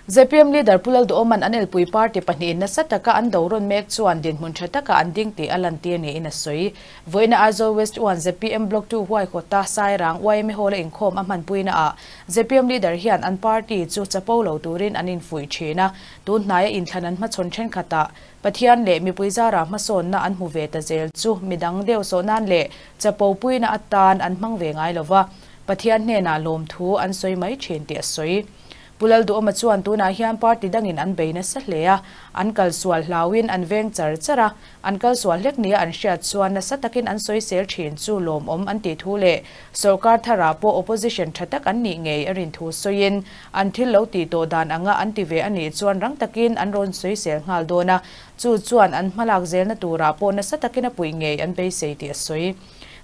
ZPM leader Pu Lalduhawma'n an elpui party pahnihin nasa taka an do rawn mek chuan dinhmun tha taka an ding tih a lantir niin a sawi. Vawiina Aizawl West 1 ZPM Block 2 huaihawta Sairang yma Hall-a inkhawm a hmanpuinaah ZPM leader hian an party chu chapo lo turin an infuih thin a, tun hnaia inthlan an hmachhawn thenkhatah Pathian leh mipui zara hmasawnna an hmu ve ta zel chu midang deuh sawh nan leh chapo puina atan an hmang ve ngai lova, Pathian hnenah lawmthu an sawi mai thin tih a sawi. Pu Lalduhawma chuan tunah hian party dangin an bei nasa hle a, an kal sual hlauin an veng char char a, an kal sual hlek nia an hriat chuan nasa takin an sawisel thin chu lawmawm an tih thu leh sawrkar tharah pawh opposition tha tak an nih ngei a rin thu sawiin an thil lo tih tawh dan anga an ti ve a nih chuan rang takin an rawn sawisel nghal dawn a, chu chuan an hmalak zelna turah pawh nasa takin a puih ngei an beisei tih a sawi.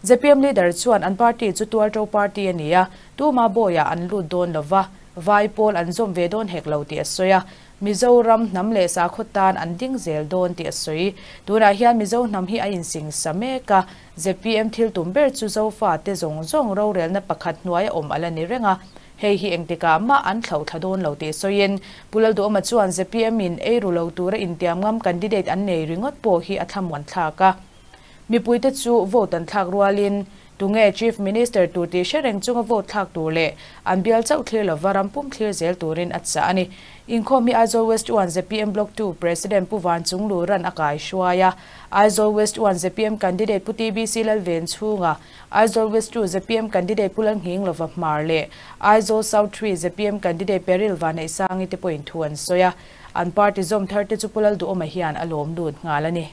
ZPM leader chuan an party chu tualto party a ni a, tuma bawiah an lut dawn lova, vai pawl an zawm ve dawn hek lo tih a sawi a, Mizoram hnam leh sakhaw tan an ding zel dawn tih a sawi. Tunah hian Mizo hnam hi a insingsa mek a, ZPM thil tum ber chu Zofa te zawng zawng rorelna pakhat hnuaia awm a la ni reng a, hei hi engtikah mah an thlauh thla dawn lo tih sawiin Pu Lalduhawma chuan ZPM in ei ru lo tura intiam ngam candidate an nei ringawt pawh hi a thlamuan thlak a. Mipuite chu vote an thlak rualin tunge Chief Minister tur tih hre reng chunga vote thlak tur leh an bial chauh thlir lova ram pum thlir zel turin a chah a ni. Inkhawm hi Aizawl West 1 ZPM Block 2 President Pu Vanchungluran a kai hruai a, Aizawl West 1 ZPM Candidate Pu TBC Lalvenchhunga, Aizawl West 2 ZPM Candidate Pu Lalnghinglova Hmar leh Aizawl South 3 ZPM Candidate Peril Vanneihsangi te pawhin thu an sawi a, an party zawm thar te chu Pu Lalduhawma hian a lawm lut nghal a ni.